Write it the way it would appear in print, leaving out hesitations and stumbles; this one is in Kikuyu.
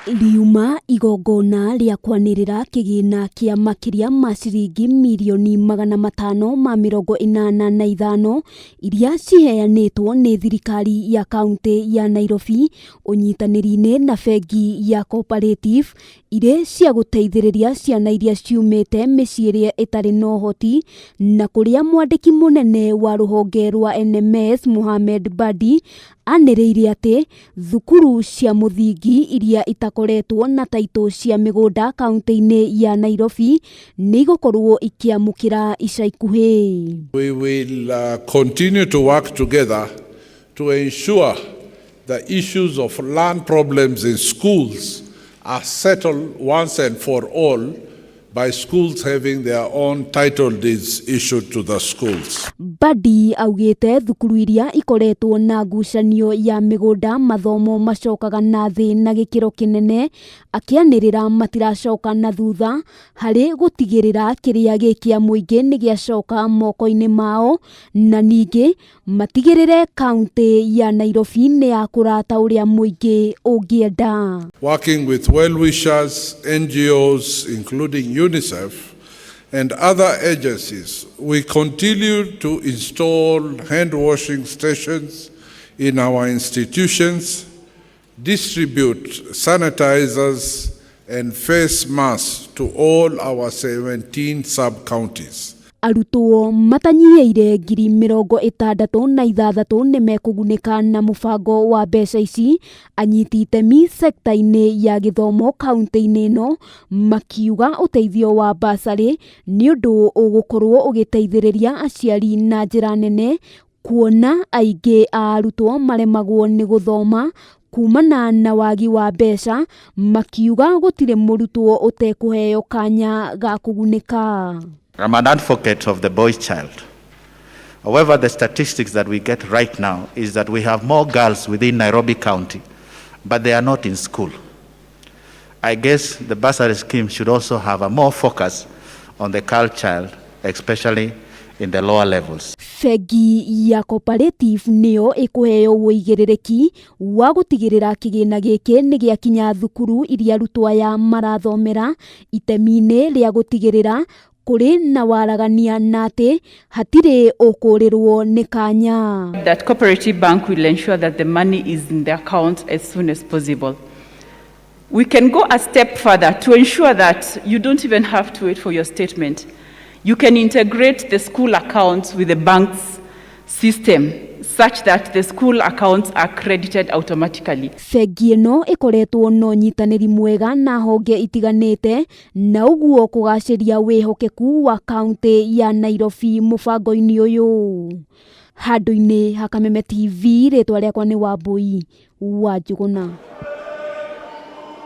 Riuma igongona rĩa kwanĩrĩra kĩgĩna kĩa makĩria ma ciringi mirioni 585 iria ciheanĩtwo nĩ thirikari ya kaunti ya Nairobi ũnyitanĩri-inĩ na bengi ya Cooperative irĩ cia gũteithĩrĩria ciana iria ciumĩte mĩciĩ ĩrĩa ĩtarĩ na ũhoti na kũrĩa mwandĩki mũnene wa rũhonge rwa NMS Mohamed Badi anĩrĩire atĩ thukuru cia mũthingi iria itakoretwo na taitũ cia mĩgũnda kaunti-inĩ ya Nairobi nĩ igũkorwo ikĩamũkĩra ica ikuhĩ. We will continue to work together to ensure the issues of land problems in schools are settled once and for all by schools having their own title deeds issued to the schools. Badi augĩte thukuru iria ikoretwo na ngucanio ya mĩgũnda mathomo macokaga na thĩ na gĩkĩro kĩnene, akĩanĩrĩra matiracoka na thutha harĩ gũtigĩrĩra kĩrĩa gĩ kĩa mũingĩ nĩ gĩacoka moko-inĩ mao, na ningĩ matigĩrĩre kaunti ya Nairobi nĩ yakũra ta ũrĩa mũingĩ ũngĩenda. Working with well-wishers, NGOs, including UNICEF, and other agencies, we continue to install hand washing stations in our institutions, distribute sanitizers and face masks to all our 17 sub-counties. Arutwo matanyihĩire 66,000 nĩ mekũgunĩka na mũbango wa mbeca ici. Anyiti itemi sekta-inĩ ya gĩthomo kaunti-inĩ ĩno makiuga ũteithio wa basarĩ nĩ ũndũ ũgũkorwo ũgĩteithĩrĩria aciari na njĩra nene, kuona aingĩ a arutwo maremagwo nĩ gũthoma kumana na wagi wa mbeca, makiuga gũtirĩ mũrutwo ũtekũheo kanya ga kũgunĩka. I'm an advocate of the boy child. However, the statistics that we get right now is that we have more girls within Nairobi County, but they are not in school. I guess the bursary scheme should also have a more focus on the girl child, especially in the lower levels. Bengi ya Cooperative nĩyo ĩkũheo ũigĩrĩrĩki wa gũtigĩrĩra kĩgĩna gĩkĩ nĩ gĩakinya thukuru iria arutwo aya marathomera, itemi-inĩ rĩa gũtigĩrĩra kũrĩ na waragania na atĩ hatirĩ ũkũrĩrwo nĩ kanya. That Cooperative Bank will ensure that the money is in the account as soon as possible. We can go a step further to ensure that you don't even have to wait for your statement. You can integrate the school accounts with the bank's system such that the school accounts are credited automatically. Bengi ĩno ĩkoretwo na ũnyitanĩri mwega na honge itiganĩte na ũguo kũgacĩria wĩhokeku wa kaunti ya Nairobi mũbango-inĩ ũyũ. Handũ-inĩ ha Kameme TV, rĩtwa rĩakwa nĩ Wambui wa Njũgũna.